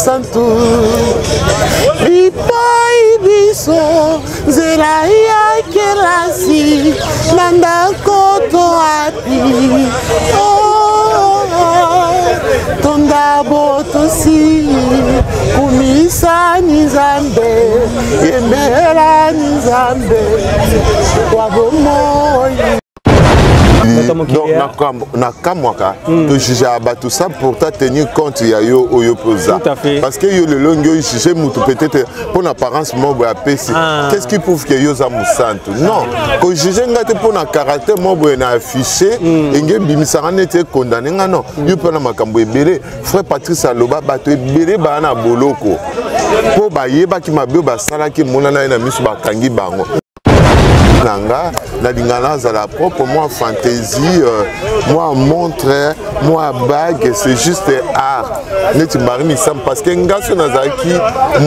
Santu bipai biso nzela ya kelasi na ndako to wapi oh, tonda botosi kumisani nzambe yembelani nzambe wa bomoi. Donc nakamwaka hmm. tojugeaka bato sans pourtant tenir compte ya yo oyo mpe oza parce que yo lelo ngi ojuge motu peut-être mpo na apparence moko boye apesi ah. qu'est-ce qui prouve que yo oza mosantu non kojuge ngai te mpo na caractère moko boye na affiche hmm. enge ebimisaka neti ekondane ngai non hmm. yo mpe na makambo ebele frère patrice aloba bato ebele baa na boloko mpo bayebaki mabe oyo basalaki emonana ye na miso bakangi bango na nga nalinga nazala propre mwa fantaisie euh, mwa montre mwa bague c'est juste art neti marie misam parce que nga so nazalaki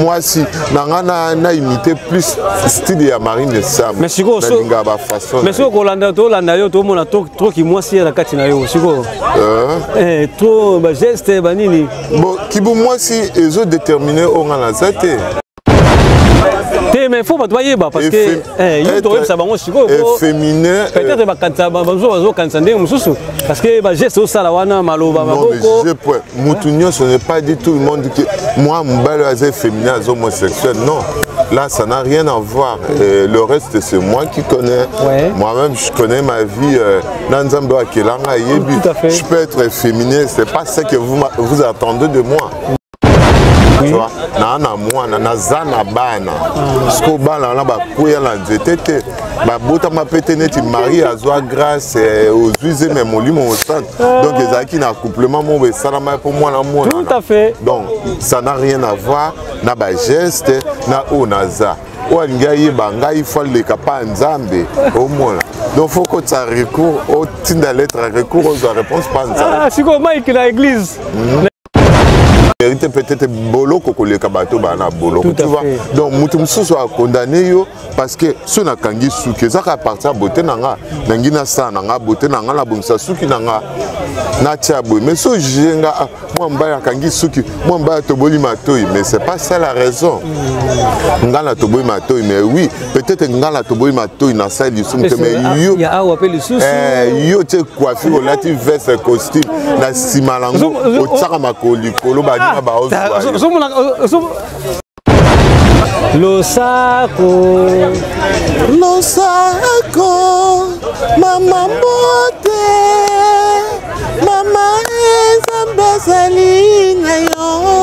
mwasi na nga na, na imite plus style ya marie misam nalinga bafaçon mais sikoyo kolanda tolanda yo tomona trop kimwasi ya na kati na yo sikoyo euh? eh, trop bageste banini bon kibu mwasi ezodetermine oyo nga naza te te mais faut bato bayeba parce que eh, yo tokoyebisa bango sikoyo féminin peut-être euh, bakanisa bamosusu bazokanisa ndenge mosusu parce que bageste osala wana maloba maboko motu nyonso n'est pas dit tout le monde que moi mobali oyo aza féminin aza homosexuel non là ça n'a rien à voir Et le reste c'est moi qui connais ouais. moi-même je connais ma vie euh, na nzambe oyo akelanga ayebi je peux être féminin c'est pas ce que vous, vous attendez de moi tu vois naa na mwana naza na bana sikoyo bana wana bakweya na nzete te babotama mpe te neti marie azwa grâce eh, ozwi zeme molimo mosantu donc ezalaki na accouplement moko esalamaki mpo mwana mwana donc ça n'a rien à voir na bageste na oyo naza oyo alingi ayeba ngai fo aleka pa nzambe omona donc fo okotisa recours otinda lettre ya recours ozwa réponse pa nzambe ah, sikoyo mike na église hmm. mérite peut-être boloko koleka bato baa na boloko tu vois donc moto mosusu akondane yo parce que soki nakangi suki eza kaka parti ya bote na nga nangi nasala na nga bote na nga nabongisa suki na nga natia boye mais so juge nga ah, mwa mobali akangi suki mwa mobali atoboli matoi mais c'est pas ça la raison mm. nga natoboli matoi mais oui peut-être nga natoboli matoi nasali lisumu te mais yo eh, yo tie coiffure olati veste costume na nsima nango otiaka makolo likolo baninga ah, baozwa Losako. Losako, mama mbote, mama Nzambe azali na yo.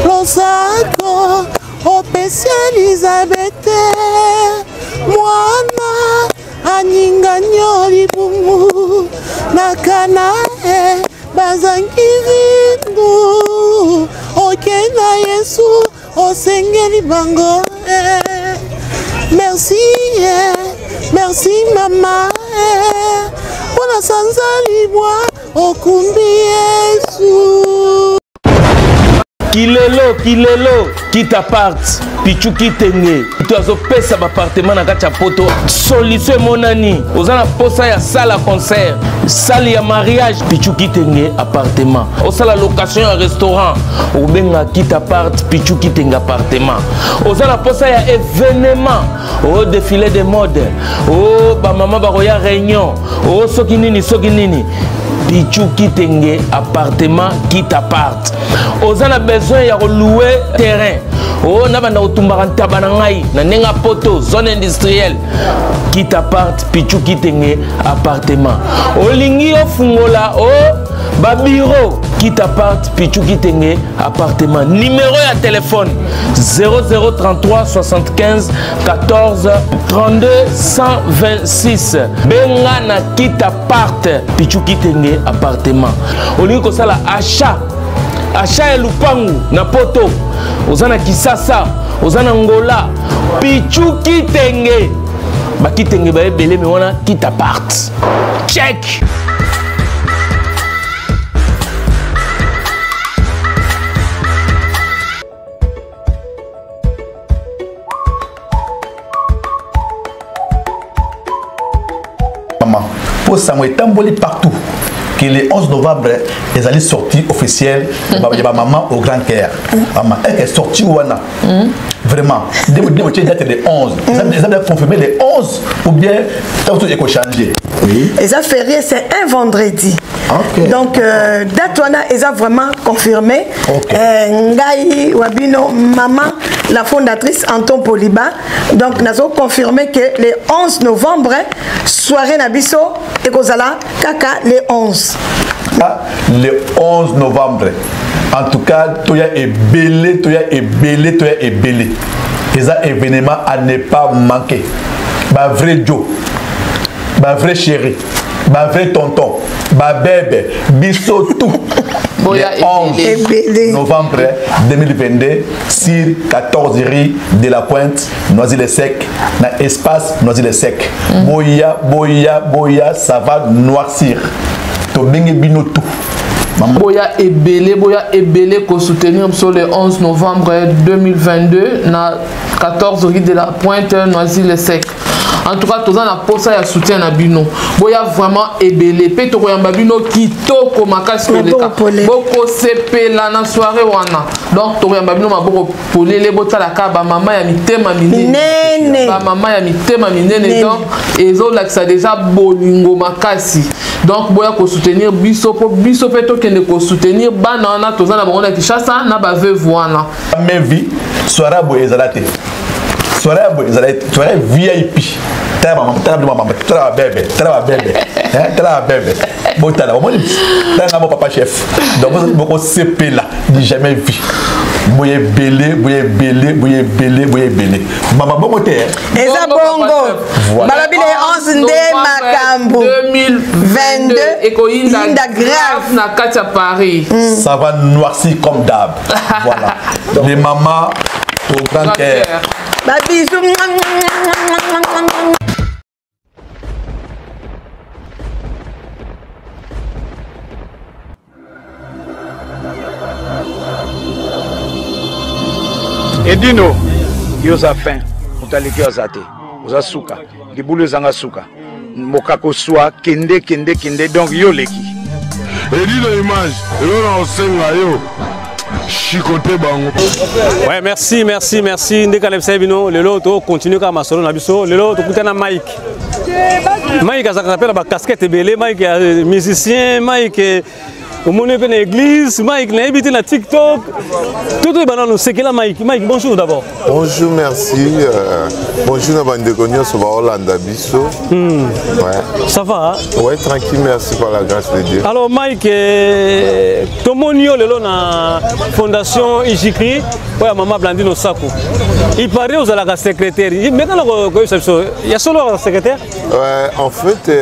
Losako, opesi Elizabeth mwana aningani yo libumu na Kanae bazangi rindu oke na Yesu osengeli bango eh. Merci eh. Merci mama eh. Mpona sanza libwa okumbi Yesu. Kilelo kilelo kita part pichu kitenge to azopesa bapartement na kati ya poto solution emonani oza na posa ya salle ya concert salle ya mariage pichu kitenge appartement osala location ya restaurant obenga kita part pichu kitenge appartement oza na posa ya événement o défilé de mode o bamama bakoya réunion o soki nini soki nini pichu kitenge appartement kita part oza na besoin ya koloue terrain o nabanda kotumbaka ntaba na ngai na ndenge ya poto zone industrielle kita part pichu kitenge appartement olingi ofungola o babiro kita part pichu kitenge appartement numero ya telefone 0033 75 14 32 126 benga na kita part pichu kitenge appartement olingi kosala achat achat ya lupangu na poto oza na kisasa oza na ngola pichu kitenge bakitenge baye ebele me wana kita part check. Mpo sango etamboli partout ke Que le 11 novembre ezali sortie officielle ya bamama au grand cœur. Mama eke sortie wana vraiment nde botie date le 11, eza bien confirmé le 11 ou bien ntango ekochange? Oui. Eza férié, c'est un vendredi. Okay. Donc date wana eza vraiment confirmé. Okay. Ngai wabino maman la fondatrice Anton Poliba, donc nazo confirmé que le 11 novembre soirée na biso ekozala kaka le 11. Ah, le 11 novembre, en tout cas toya ebele, toya ebele, toya ebele. Eza événement à ne pas manquer. Ba vrai Joe, ba vrai chéri, ba vrai tonton, ba bébé, biso tout. Boya le 11 ebele. Novembre 2022 sur 14 rue de la Pointe, Noisy-le-Sec, na espace Noisy-le-Sec. Boya, boya, boya, ça va noircir. Tobengi bino tout. Maman. Boya ebele, boya ebele kosoutenir biso le 11 novembre 2022 na 14 rue de la Pointe, Noisy-le-Sec. En tout cas toza na posa ya soutien na bino. Boya vraiment ebele mpe tokoyamba bino kitoko makasi koleka. Bokosepela na soirée wana. Donc tokoyamba bino maboko polele. Botala kaka bamama ya mitema minene, Minene. bamama ya mitema minene. Minene. Donc ezolakisa déjà bolingo makasi. Donc boya kosoutenir biso mpo biso mpe tokende kosoutenir bana wana toza na bango na Kinshasa na baveuve wana. Même vie, soirée boye ezala te. Soirée boye ezala te. Soirée VIP. Tala mama, tala mama, tala babebe, tala babebe. Hein, tala babebe. Botala, omoni tala nga mo papa chef. Donc bokosepela du jamais vu. Boye ebele, boye ebele, boye ebele, boye ebele. Mama, bongo te, hein? Eza Bongo, bongo. papa chef. Voilà. Balobi le 11 nde makambo. 2022 ekoyinda Yinda grave grave. na kati ya Paris. Ça va noircir comme d'hab. Voilà. Les mamans au grand Grand cœur. cœur. Babisous. Edino, yo oza fin, moto aleki yo aza te, oza suka, libulu ezanga suka, mokako swa kende kende kende, donc yo oleki. Edino image elo na osenga yo chicote bango. Ouais, merci, merci, merci. Ndeka na bino, lelo to continue kaka masolo na biso. Lelo tokutana Mike. Mike azalaka mpe na bacasquette ebele. Mike ya musicien, Mike omoni mpe na église, Mike nayebi te na TikTok. Toto oyeba nano sekela Mike. Mike, bonjour d'abord. Bonjour, merci. Bonjour na bandeko nyonso baolanda biso. Ouais. Ça va, hein? Ouais, tranquille, merci par la grâce de Dieu. Alors Mike, tomoni yo lelo na fondation Ijikri oyo ya mama Blandine Osako. Il paraît ozalaka secrétaire. Meka na koyebisa biso, ya solo ozalaka secrétaire? Ouais, en fait,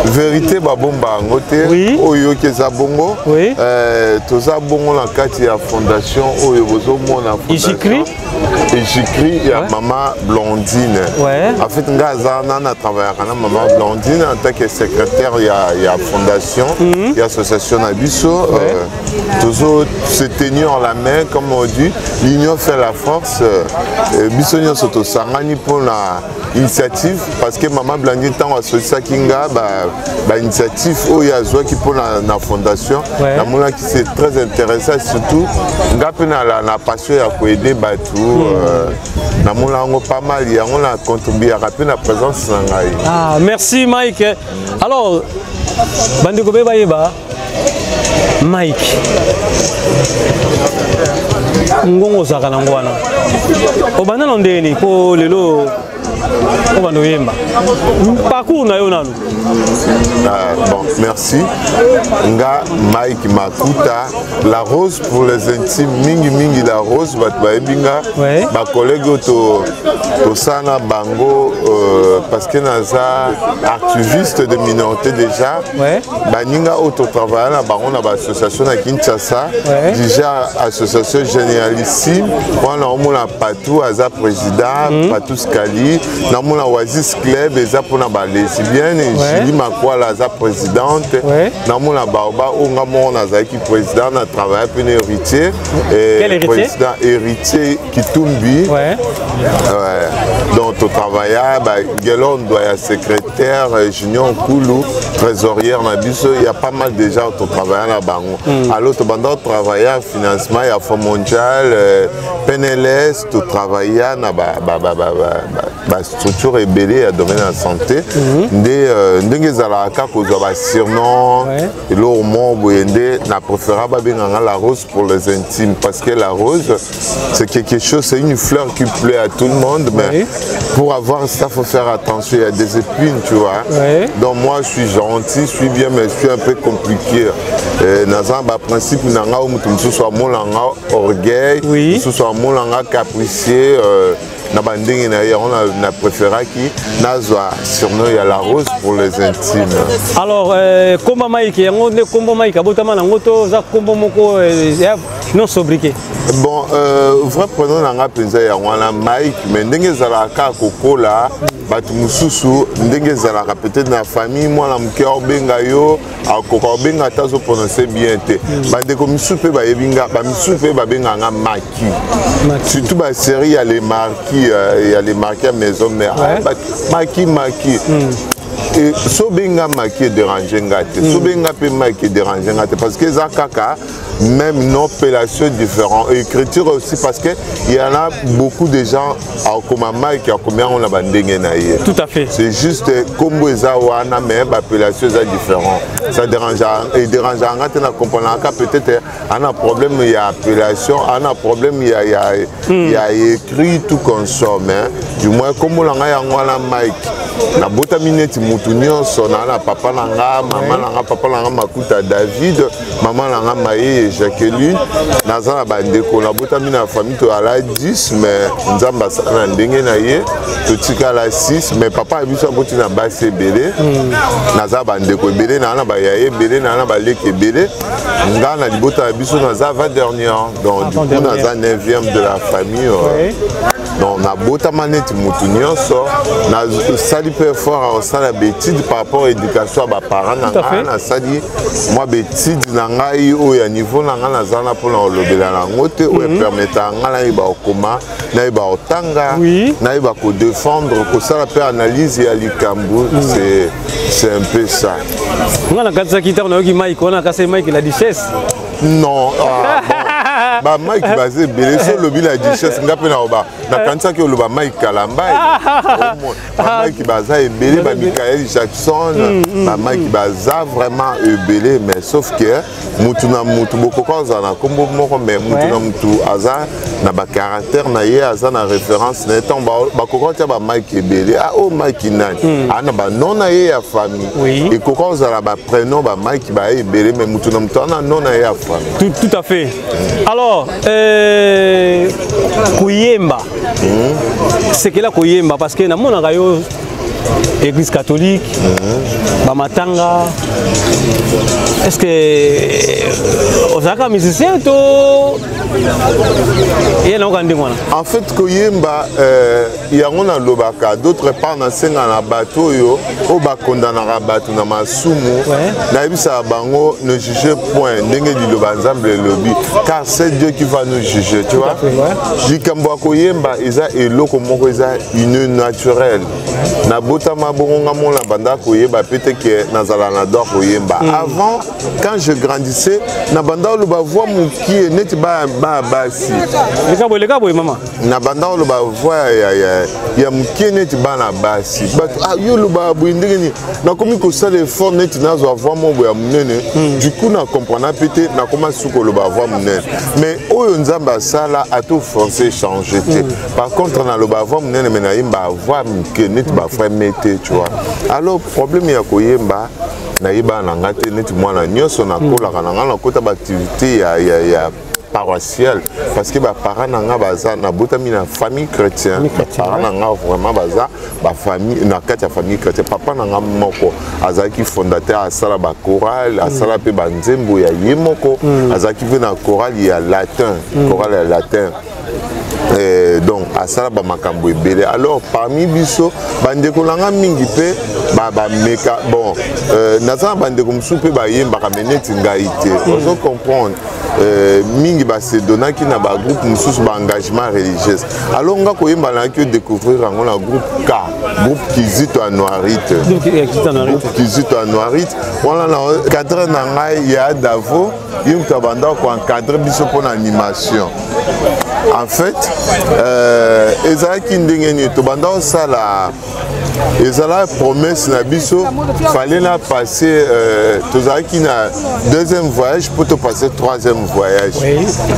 vérité babomba yango te. Oui. Oyo oyoki eza bongo. Oui. Toza bongo na kati ya fondation oyo bozomona, Ijikri. Ijikri ya mama Blondine. Ouais. En fait, nga aza na na travaillaka na mama Blondine en tant que secrétaire ya fondation ya association na biso. Tozo se tenir la main, comme on dit, l'union fait la force. Biso nyonso tosangani mpona initiative, parce que mama Blondine, ntango asolisaki nga bainitiative oyo azwaki mpona na fondation, namonaki c'est très intéressant, surtout nga mpe na passion ya koaider bato. Namona yango pas mal, yango na contribuaka mpe na présence na ngai. Ah, merci Mike. Alors, bandeko be bayeba Mike ngongo ozalaka nango wana, obanda na ndeni mpo lelo obanda oyemba, parcours na yo nanu? Ah, bon, merci. Nga Mike Makuta, la rose pour les intimes, mingi mingi la rose, bato bayebi nga, bacollègue oyo tosala na bango, parce que naza activiste de minorité déjà. Baninga oyo totravailla na bango na baassociation na Kinshasa, déjà association Génialissime wana, omona Patou aza président, Patou Scali. Namona Oasis Club eza mpona balesbienne, ouais. Julie Makwala aza présidente, ouais. Namona Baoba oyo nga moko nazalaki président, na travailla mpe na héritier. Quel héritier? Président héritier Kitumbi, ouais. Ouais. Donc totravailla Gelondo ya secrétaire, Junior Nkulu trésorière na biso. Il y a pas mal déjà totravailla na bango. Alors tobanda kotravailla financement ya Fonds mondial, PNLS, totravailla na bastructure ebele ya domaine ya santé. Nde ndenge ezalaka kaka kozwa basurnom, eloko moko boye, nde na préféra babenganga La Rose pour les intimes, parce que la rose, c'est quelque chose, c'est une fleur qui plaît à tout le monde, mais pour avoir ça, faut faire attention, il y a des épines, tu vois. Donc moi, je suis gentil, je suis bien, mais je suis un peu compliqué. Naza baprincipe na nga oyo moto mosusu amonanga orgueil, mosusu amonanga capricieux, na bandenge na ye. Yango na préféraki nazwa surnom ya La Rose pour les intimes. Alors kombo Mike yango nde kombo Mike abotama nango to oza kombo moko ya non sobriquet? Bon, vrai prénom na nga mpenza yango wana Mike, mais ndenge ezalaka kaka kokola, bato mosusu, ndenge ezalaka peut-être na famille, mwana moke aobenga yo, akoka kobenga ata azoprononce bien te. Bandeko misusu mpe bayebi nga, bamisusu mpe babengaka nga Maki, surtout basérie ya Les Marquis, ya Les Marquis ya Maison Mère. Maki, Maki. So obenga Maki, edérange nga te. So obenga mpe Mike, edérange nga te, parce que eza kaka même nom, appellation différent, écriture aussi, parce que il y en a beaucoup de gens akoma Mike, akomi yango na bandenge na ye. Tout à fait. C'est juste kombo eza wana, mais bappellation eza différent. Ça dérange, edérange nga te. Na comprendaka peut-être ana problème ya appellation, ana problème ya écrit, tout consomme, hein. Du moins kombo na ngai yango wana Mike. Nabotami neti mutu nyonso, naa na papa na nga, mama na nga. Papa na nga Makuta David, mama na nga Mayeye Jacqueline. Naza na bandeko, nabotami na famille toyala 10, mais Nzambe asala na ndenge na ye, totikala 6, mais papa ya biso aboti na basi ebele. Naza bandeko ebele, naa na bayaya ebele, naa na baleki ebele. Nga na libota ya biso naza avant dernière, donc du coup naza 9e de la famille. Donc nabotama neti mutu nyonso, nasali mpe effort ya kosala baétude par rapport à éducation ya baparent na ngai. Nasali mwa baétude na ngai oyo ya niveau na ngai naza na mpona kolobela yango te, oyo epermetaka ngai nayeba kokoma, nayeba kotanga, nayeba kodéfendre, kosala mpe analyse ya likambo. C'est un peu ça. Nga nakatisaki ntango nayoki Mike wana, kasi Mike la Duchesse. Non, ah, bon. Bamike baza ebele. So olobi la Duchesse, nga mpe nakoba nakanisaki oloba Mike Kalambai. Bamike baza ebele, bamichael Jackson, bamike baza vraiment ebele, mais sauf que mutu na mutu bokoka kozala na nkombo moko, mais mutu na mutu aza na bacaractère na ye, aza na référence na ye. Ntango bakoka kotia bamike ebele, ah, oyo Mike nani, aa na banom na ye ya famille. Ekoka kozala baprénom, bamike baye ebele, mais mutu na mutu aza na nom na ye ya famille. Tout à fait. Alors koyemba, sekela koyemba, parce que namonaka yo église catholique, bamatanga. Est ce que ozalaka musicien to ye naoka ndenge wana? En fait, koyemba, yango nalobaka. D'autre part, nasenga na bato oyo oyo bakondanaka bato na masumu, nayebisaka bango: ne juge point, ndenge liloba Nzambe elobi, car c'est Dieu qui va nous juger, tu vois. Likambo ya koyemba eza eloko moko eza une naturelle. Nabotama bongo, nga mona banda koyeba pe te ke nazala na droit koyemba. Avant, quand je grandissais, na banda oloba voix mokie neti baya basi. Leka boye, leka boye, mama. Na banda oloba voix ya mokie neti bana basi. Bato: ah, yo oloba boye ndenge nini? Nakomi kosala effort neti nazwa voix moko boye ya monene. Du coup na comprendre mpe te, nakoma suki koloba voix monene. Mais oyo Nzambe asala, ato forcé change te. Par contre, naloba voix monene, mais nayemba voix moke neti bafrère me te, tu vois. Alors problème ya koyemba, nayebaka na nga te neti mwana nyonso. Nakolaka na nga, nakota baactivité ya paroissiale, parce que baparent na nga baza, nabotami na famille chrétien. Baparent na nga vraiment baza bafamille, na kati ya famille chrétien. Papa na nga moko azalaki fondateur, asala bachorale, asala mpe banzembo ya ye moko, azalaki mpe na chorale ya latin, chorale ya latin. Donc asala bamakambo ebele. Alors parmi biso bandeko na nga mingi mpe bameka bon, naza na bandeko mosusu mpe bayembaka, me neti ngai te. Ozo comprendre, mingi basedonaki na bagroupe mosusu, baengagement religieuse. Alors nga koyemba nayaki odécouvrir yango na groupe K, groupe Kizito Anuarite. Groupe Kizito Anuarite wana, na cadre na ngai ya Davo, ye moto abanda koencadre biso mpo na animation. En fait, ezalaki ndenge nini tobanda kosala, ezala promesse na biso, fallait na passe, tozalaki na deuxième voyage mpo topasse troisième voyage.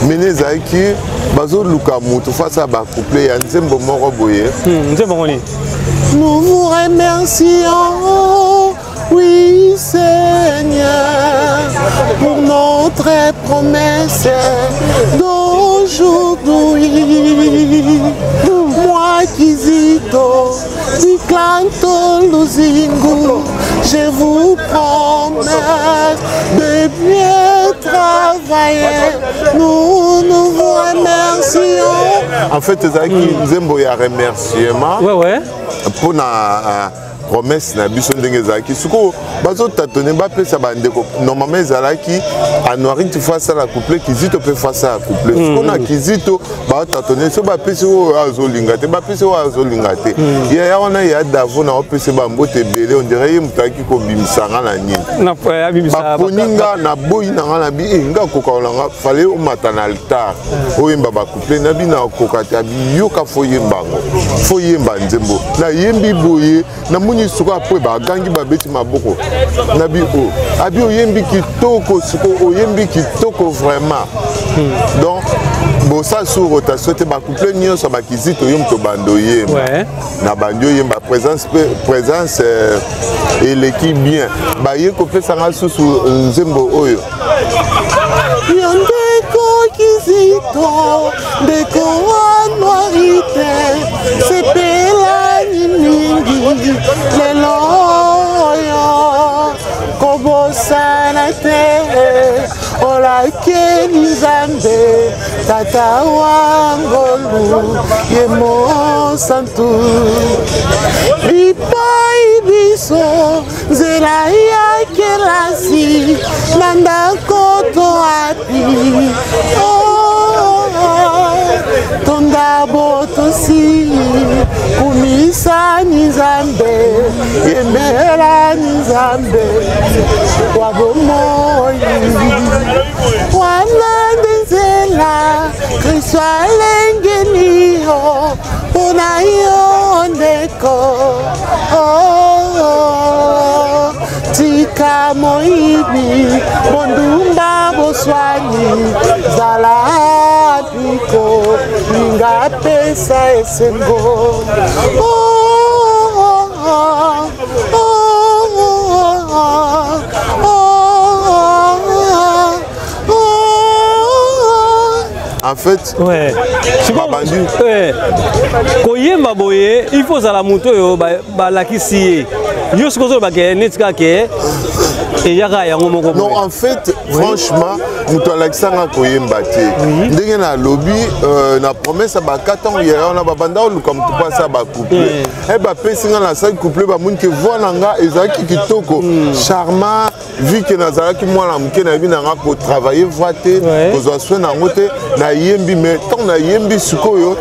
Mene ezalaki bazoluka motu face ya bacouple ya nzembo moko boye. Nzembo ngo nini? Nous vous remercions, oui Seigneur, pour notre promesse d'aujourd'hui. Moi Kizito, du clan Luzingu, je vous promets de bien travailler. Nous nous vous remercions. En fait, ezalaki nzembo ya remerciement mpona promesse na biso. Ndenge ezalaki sikoyo, bazotatone bapesa bandeko. Normalement ezalaki Anuarite faut asala couplet, Kizito mpe faut asala couplet. Sikoyo na Kizito baotatone so bapesi oyo azolinga te, bapesi oyo azolinga te. Yaya wana ya Davo na opesi bambote ebele, on dirait ye moto ayaki kobimisa nga na nini. Baponi nga, naboyi na nga na bi e nga koka na nga fale omata na altar oyemba bacouple na bino, akoka te. Abi yoka, faut yemba yango, faut yemba nzembo. Nayembi boye, namoni siko apres bagangi, babeti maboko na bi o abi oyembi kitoko, siko oyembi kitoko vraiment. Donc bosala sur rotation te, bacouple nyonso bakizito, yo moto bando oyemba. Na bandi oyemba, présence mpe présence eleki bien. Baye kopesanga susu nzembo oyo. Yo ndeko Kizito, ndeko Anuarite, sepelani mingi lelo oyo. Kobosana te olakeli Nzambe Tata wa ngolu, ye mosantu bipai biso nzela ya kelasi na ndako to api. Oh, tonda botosi, kumisani Nzambe, yembelani Nzambe wa bomoi. Wana nde nzela Kristo alengeli yo mpona yo ndeko. Oh, oh, tika moyibi, bondumba, boswani, zala piko, linga, pesa esengo. Oh, oh, oh, oh, oh, oh, oh, oh. En fait, babandi. Koyemba boye, il faut ozala moto oyo balakisi ye. Yo soki ozolobaka neti kaka ke eyaka yango moko. Non, en fait, franchement, moto alakisanga koyemba te. Ndenge nalobi, na promesse ya baka, ntango yaya wana babanda oluka motu mpo asala bacouple, e bapesi nga, nasali couple, bamoni ke voix na nga ezalaki kitoko, charmant, vu ke nazalaki mwana moke, nayebi na nga kotravaille voix te, kozwa soin na yango te. Nayembi, mais ntango nayembi sikoyo,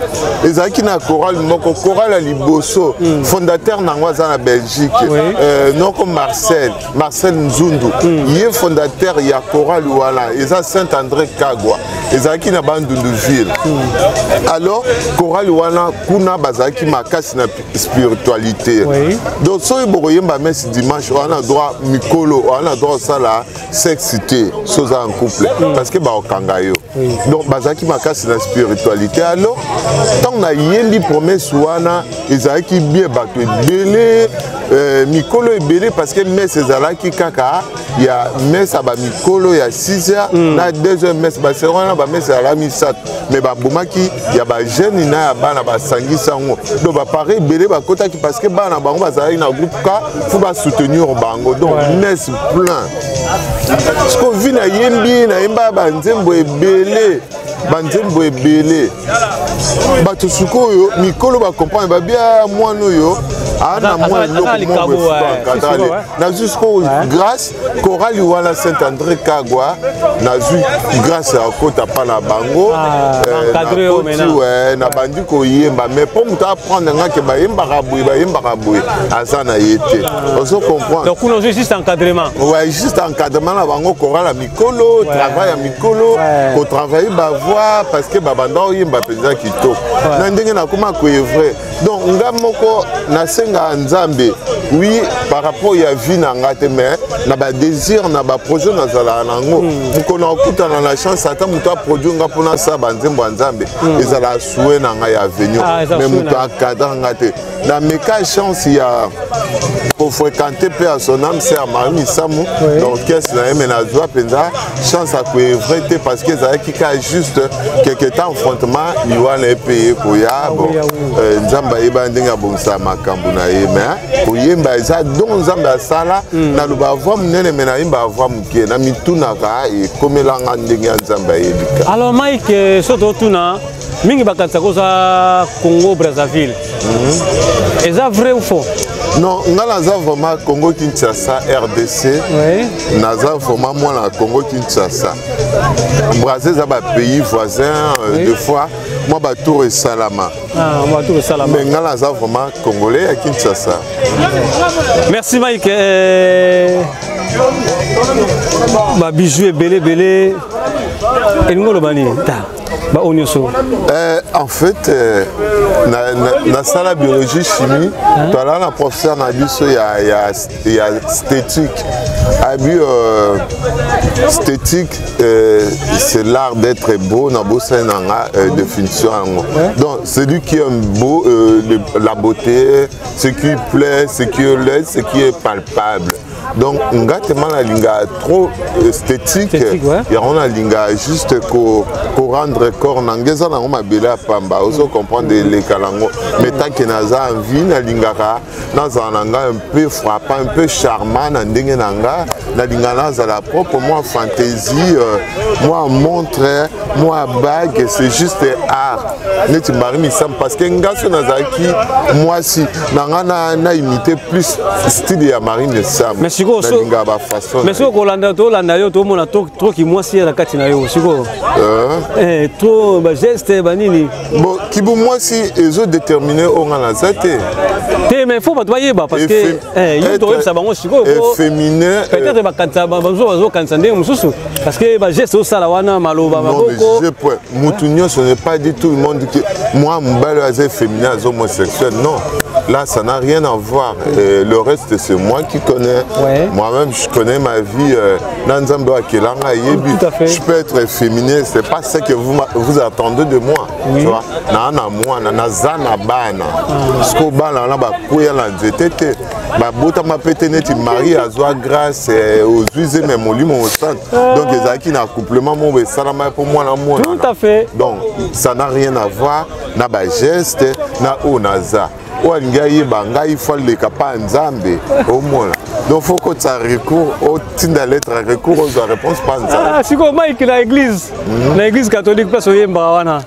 ezalaki na chorale moko, chorale ya liboso, fondateur na yango aza na Belgique, noko Marcel, Marcel Nzundu. Ye fondateur ya chorale wana eza Saint André Kagwa, ezalaki na Bandundu ville. Alors chorale wana kuna bazalaki makasi na spiritualité. Donc soki bokoyemba messe dimanche wana, droit mikolo wana, droit osala sexe te so oza en couple, parce que bakokanga yo. Donc bazalaki makasi na spiritualité. Alors ntango nayembi promesse wana, ezalaki bien, bato ebele, mikolo ebele, parce que messe ezalaki kaka ya messe ya bamikolo ya 6 heures na 2 heures messe. Basere wana bamesse ezalaki misato, mais babomaki ya bajeune na ya bana, basangisi yango. Donc bapare ebele bakotaki, parce que bana bango bazalaki na groupe K, faut basoutenir bango. Donc messe plein. Siko vi nayembi, nayemba banzembo ebele, banzembo ebele. Bato sikoyo mikolo bacomprendre babia mwana oyo ana mwa eloko moko encadre. Nazwi sikoyo grâce chorale wana Saint André Kagwa, nazwi grâce ya kota pa na bango. Nakoti, nabandi koyemba, mais mpo moto apprendre nga ke bayembaka boye, bayembaka boye, aza na ye te. Ozo comprendre? Donc kuna ozwi juste encadrement. Ouais, juste encadrement na bango, chorale ya mikolo, travail ya mikolo, kotravaille bavoix, parce que babanda oyemba mpenza kitoko na ndenge nakoma koœuvrer. Donc nga moko nasengaka Nzambe, oui, par rapport ya vie na nga te, mais na badésir, na baprojet nazalaka nango, mokolo nakokutana na chance ata moto aproduire nga mpona asala banzembo ya Nzambe, ezalaka souhait na ngai ya avenir. Mais moto acadre nga te. Nameka chance ya kofréquente mpe ya son âme sœur Marie Misamu na orchestre na ye, mais nazwa mpenza chance ya koœuvrer te, parce que ezalaki ka juste quelque temps affrontement, liwa na ye mpe ye koya. Bon, Nzambe ayeba ndenge abongisaka makambo na ye, mais koyemba eza don Nzambe asala. Naloba voix monene, mais nayemba voix moke, na mitunaka ekomelanga ndenge ya Nzambe ayebika. Alors Mike, so totuna mingi, bakanisaka oza Congo Brazzaville, eza vrai ou faux? Non, nga naza vraiment Congo Kinshasa, RDC. Naza vraiment mwana ya Congo Kinshasa. Brazza eza bapays voisin, oui. Des fois mwa batour esalama. Ah, batour esalama. Mais nga naza vraiment congolais ya Kinshasa. Merci Mike. Babijou ebele ebele, elingi oloba nini ta baoyo nyonso? En fait, nasala na biologie chimie, toala na professeur na biso ya esthétique abi esthétique, c'est l'art d'être beau. Nabosani na nga définition yango. Donc celui qui aime beau, la beauté, ce qui plaît, ce qui est laid, ce qui est palpable. Donc nga tema nalingaka trop esthétique. Yango nalingaka juste korendre corps na nga eza nango mabele ya pamba, ozo comprendre, eleka nango. Mais tant que naza en vie, nalingaka nazala na nga un peu frappant, un peu charmant na ndenge na nga. Nalingaka nazala propre, mwa fantaisie, mwa montre, mwa bague, c'est juste art neti Marie Misamu, parce que nga so nazalaki mwasi na nga na imité plus style ya Marie Misamu. Nalingaka bafaçon. Mais sikoyo kolanda, tolanda yo, tomona trop kimwasi ya na kati na yo sikoyo, trop bageste banini. Bon, kibu mwasi ezodétermine oyo nga naza te. Te, mais faut bato bayeba, parce que yo toyebisa bango sikoyo. Féminin. Peut-être bakanisa, bamosusu bazokanisa ndenge mosusu, parce que bageste osala wana, maloba, maboko. Mutu nyonso n'est pas dit tout le monde que moi mobali oyo aza féminin aza homosexuel. Non, là ça n'a rien à voir. Et le reste, c'est moi qui connais. Moi-même je connais ma vie, na Nzambe oyo akelanga ayebi. Je peux être féminin, c'est pas ce que vous, vous attendez de moi. Tu vois, naa na mwana, naza na bana. Siko bana wana bakweya na nzete te, babotama mpe te neti Marie azwa grâce, ozwi zeme Molimo Mosantu. Donc ezalaki na accouplement moko esalama mpo mwana mwana. Tout à fait. Donc ça n'a rien à voir na bageste na oyo naza. Oyo alingi ayeba ngai, faut aleka pa Nzambe, omona. Donc faut kotisa recours, otinda lettre ya recours, ozwa réponse pa Nzambe. Ah, sikoyo Mike, na église catholique, place oyembaka wana,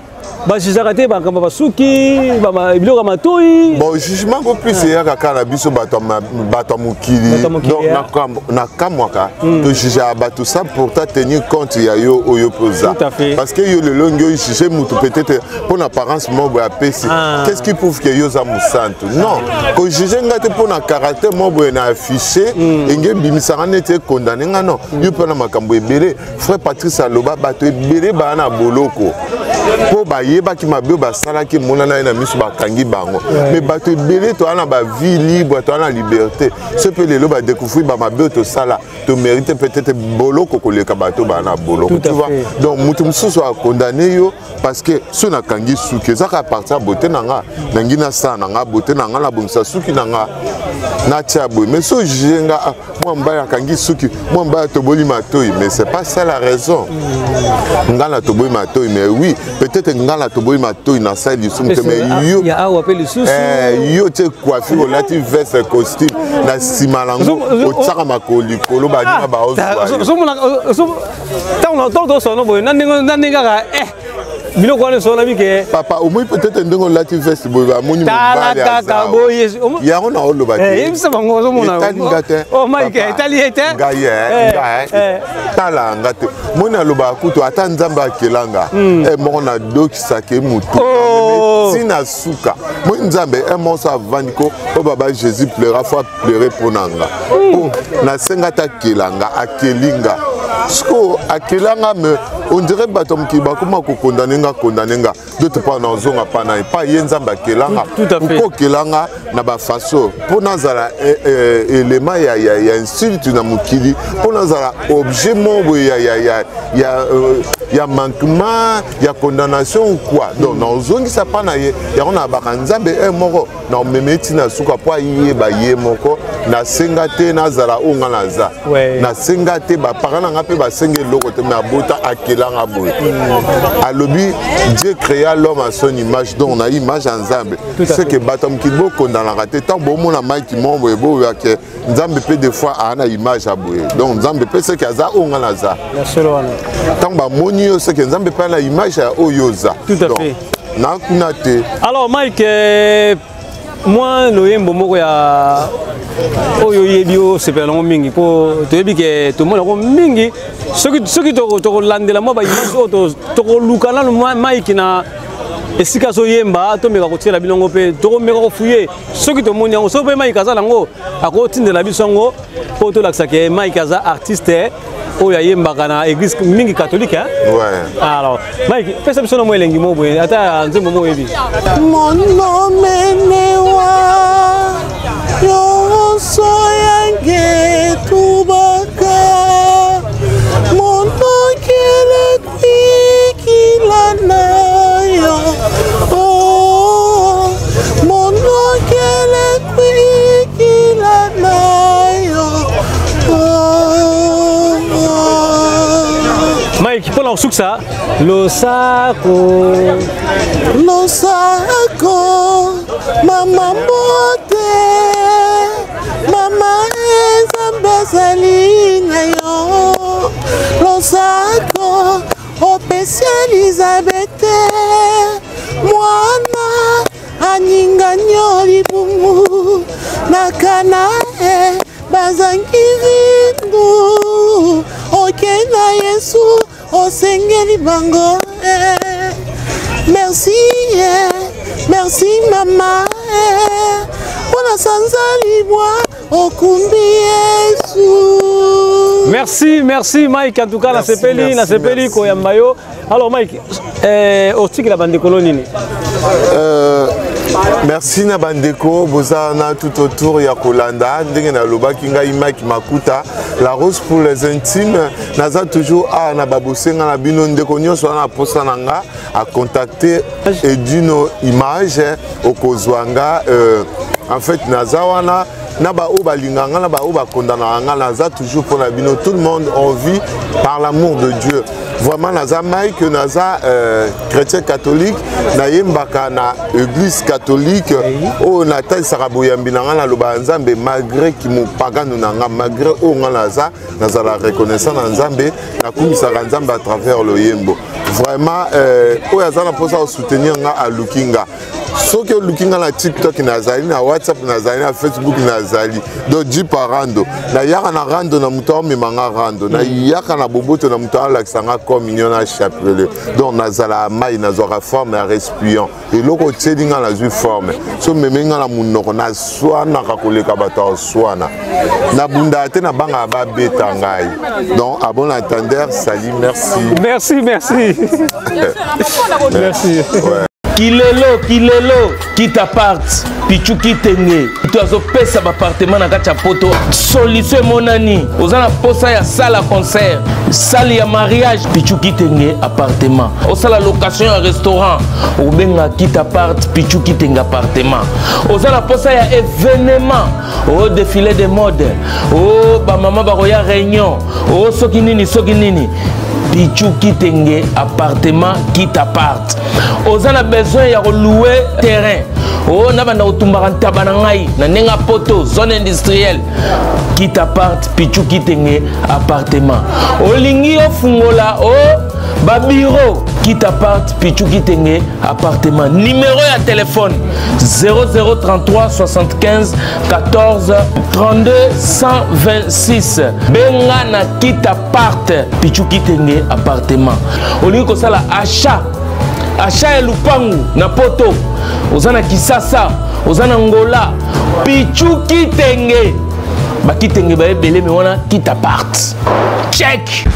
bajugaka te makambo basuki, biloko ya matoi? Bon, jugement ko plus eyaka kaka na biso bato ya mokili. Donc nakamwaka, tojugeaka bato sans pourtant tenir compte ya yo oyo mpe oza, parce que yo lelo ngi ojuge mutu peut-être mpo na apparence moko boye apesi. Qu'est-ce qui prouve que yo oza mosantu? Non, kojuge nga te mpo na caractère moko boye na affiche enge ebimisaka neti ekondane nga. Non, yo mpe na makambo ebele. Frère Patrice aloba bato ebele baa na boloko mpo bayebaki mabe oyo basalaki, emonana ye na miso, bakangi bango. Mais bato ebele toza na bavie libre, toza na liberté. So mpe lelo badécouvrir bamabe oyo tosala, tomérite peut-être boloko koleka bato baa na boloko, tu vois. Donc moto mosusu akondane yo parce que so nakangi suki, eza kaka partie ya beauté na nga. Nangi nasala na nga beauté na nga, nabongisa suki na nga, natia boye. Mais so juge nga, mwa mobali akangi suki, mwa mobali atoboli matoi, mais c'est pas ça la raison. Nga natoboli matoi, mais oui, peut-être nga natoboli matoi, nasali lisumu te, mais yo awa mpe lisusu. Yo tie coiffure, olati veste, costume, na nsima nango otiaka makolo likolo, baninga baozwa. Ntango tosolola boye na ndenge kaka. Biloko wana nyonso wana bike. Papa, omoni peut-être ndenge olati veste boye bamoni Tala kaka boye. Yango na oloba te. Eh, yebisa bango ozomona. Etali nga te. Oh Mike, etali ye te. Ngai eh, ngai. Eh. Tala nga te. Moni alobaka kutu ata Nzambe akela nga. Hmm. Eh, moko nadokisaka ye motu. Oh. Tina suka. Moni Nzambe, eh, moko so avandi ko, oh baba Jésus pleura, faut pleurer mpo na nga mpo nasenga ata akela nga akeli nga sikoyo akela nga me on dirait bato ya mokili bakoma kokondane nga kondane nga d'autre part nazonga mpa na ye mpa ye nzambe akela nga mpo okela nga na bafaso mpo nazala eh, eh, élément ya, ya, ya insulte na mokili mpo nazala objet moko boye ya, ya, ya, ya, euh, ya manquement ya condamnation ou quoi donc nazongisa mpa na ye yango nabaka nzambe e moko na omema ye ntina suka mpo ayeba ye moko nasenga te nazala oyo nga naza nasenga te baparent na nga mpe basenga eloko te me abota akela nga boye mm. alobi dieu créa l'homme à son image donc na image ya nzambe ce que bato ya mokili bokondanaka te ntango bomona mike moko boye boyake nzambe mpe des fois aa na image ya boye donc nzambe mpe seke aza oyo nga naza ntango bamoni yo seke nzambe mpe na image ya oyo oza na kuna te. Alors Mike, euh, mwa loyembo moko ya oyo oyebi osepela nango mingi mpo toyebi ke tomona yango mingi soki soki tokolandela mwa baimage oyo tokoluka nanu mike na esika azoyemba tomeka kotiela bino yango mpe tokomeka kofuye soki tomoni yango soki mpe mike aza nango akotindela biso yango mpo tolakisa ke mike aza artiste oyo ayembaka na église mingi catholique hein? ouais. alors mike pesa biso na mwa elengi moko boye ata nzembo moko oyebi monomenewa yonso yange tubaka monokele kwikila na yo oh, monokele kwikila na yo oh, oh. Mike mpo na kosukisa losako losako mama mbote mama nzambe azali na yo losako opesi elizabete mwana aninganyo libumu na kana e bazangi rindu oke na yesu osengeli bango eh. merci eh. merci mama eh. mpo na sanza libwa okumbi yesu. Merci, merci Mike, en tout cas, nasepeli, nasepeli koyamba yo. Alors Mike, eh, otikela bandeko no nini? Euh, merci na bandeko boza na tout autour ya kolanda ndenge nalobaki ngai Mike Makuta la rose pour les intimes naza toujours awa na babosenga na bino ndeko nyonso wana na posa na nga a contacter Edino Image okozwa nga euh, en fait naza wana na baoyo balinga nga na baoyo bakondanaka nga naza toujours mpo na bino tout le monde on vit par l'amour de Dieu vraiment naza Mike naza euh, chrétien catholique nayembaka na église catholique oyo natalisaka boyambi na nga nalobaka nzambe malgré kimopagano na nga malgré oyo nga naza nazala reconnaissant na nzambe nakumisaka nzambe à travers loyembo vraiment euh, oyo aza na mposa kosoutenir nga aluki nga soki oluki nga na tiktok nazali na whatsapp nazali na facebook nazali donc jipa rando nayaka na rando na moto aomema nga rando nayaka na boboto na moto alakisa nga communion na chapelet donc nazala mai nazwaka forme ya respiant eloko otieli nga nazwi forme so omemi nga na monoko naswanaka koleka bato ya swana nabundaka te nabangaka babeta ngai donc à bon entendeur sali merci merci merci merci ouais. Kilelo, kilelo, kita part, pichu kitenge. To azopesa ba appartement na kati ya poto. Solution emonani. Oza na posa ya salle ya concert, salle ya mariage, pichu kitenge appartement. Osala location ya restaurant, obenga kita part, pichu kitenge appartement. Oza na posa ya événement, o défilé de mode, o ba mama bakoya réunion, o soki nini soki nini. Pichu kitenge appartement kita part. Oza na besoin ya kolouer terrain o oh, nabanda kotumbaka ntaba na ngai na ndenge ya poto zone industrielle kita part pichu kitenge appartement olingi ofungola o oh, Ba bureau Kit Apart Pichu Kitenge appartement. Numéro ya téléphone 0033 75 14 32 126. Benga na Kit Apart Pichu Kitenge appartement. Olingi kosala achat achat ya lupangu na poto, oza na Kisasa, oza na Ngola, Pichu Kitenge, bakitenge baebele me wana Kit Apart. Check.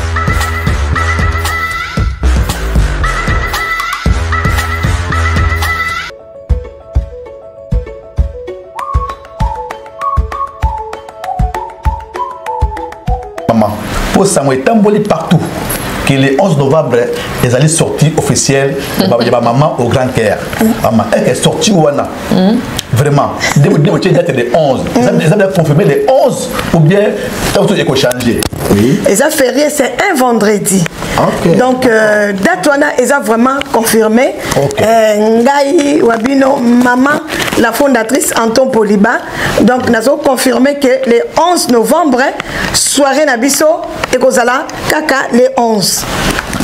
Mama, mpo sango etamboli partout que le 11 novembre ezali sortie officielle ya bamama au grand cœur. Mama, eke sortie wana vraiment nde botie date le 11, eza bien confirmé le 11 ou bien ntango ekochange? Oui. Eza férié, c'est un vendredi. Okay. Donc date wana eza vraiment confirmé. Okay. Ngai wabino maman la fondatrice Anton Poliba, donc nazo confirmé que le 11 novembre soirée na biso ekozala kaka le 11.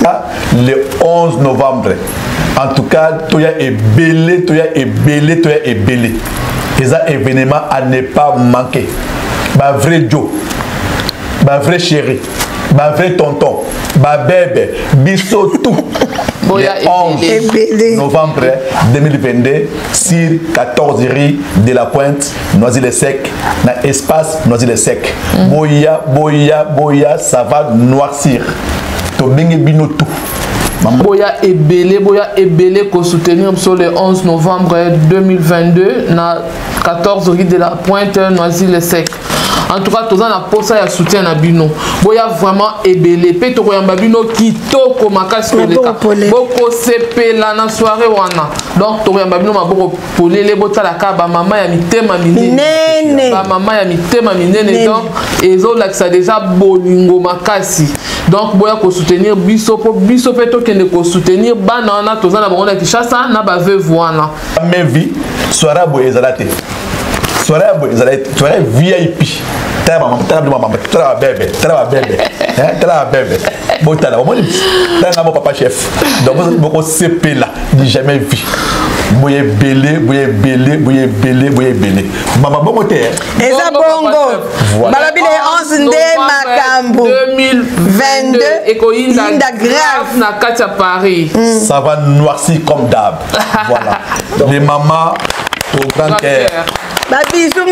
Ah, le 11 novembre, en tout cas toya ebele, toya ebele, toya ebele. Eza événement à ne pas manquer. Ba vrai Joe, ba vrai chéri, ba vrai tonton, ba bébé, biso tout Boya le 11 ebele. Novembre 2022 sur 14 rue de la Pointe, Noisy-le-Sec, na espace Noisy-le-Sec. Boya, boya, boya, ça va noircir. Tobengi bino tout. Maman. Boya ebele, boya ebele kosoutenir biso le 11 novembre 2022 na 14 rue de la Pointe, Noisy-le-Sec. En tout cas toza na posa ya soutien na bino. Boya vraiment ebele mpe tokoyamba bino kitoko makasi koleka. Polele. Bokosepela na soirée wana. Donc tokoyamba bino maboko polele. Botalaka bamama ya mitema minene, Minene. bamama ya mitema minene. Minene. Donc ezolakisa déjà bolingo makasi. Donc boya kosoutenir biso mpo biso mpe tokende kosoutenir bana wana toza na bango na Kinshasa na baveuve wana. Même vie, soirée boye ezala te, soirée boye ezala te, soirée VIP. Tala mama, tala mama, tala babebe, tala babebe, tala babebe, botala, omoni, tala nga bo papa chef. Donc bokosepela du jamais vu. Boye ebele, boye ebele, boye ebele, boye ebele. Mama, bongo te, hein? Eza Bongo, bongo. Voilà. Balobi le 11 nde makambo. 2022 ekoyinda Yinda grave. grave na kati ya Paris. Ça va noircir comme d'hab. Voilà, les mamans au grand cœur. Babisous.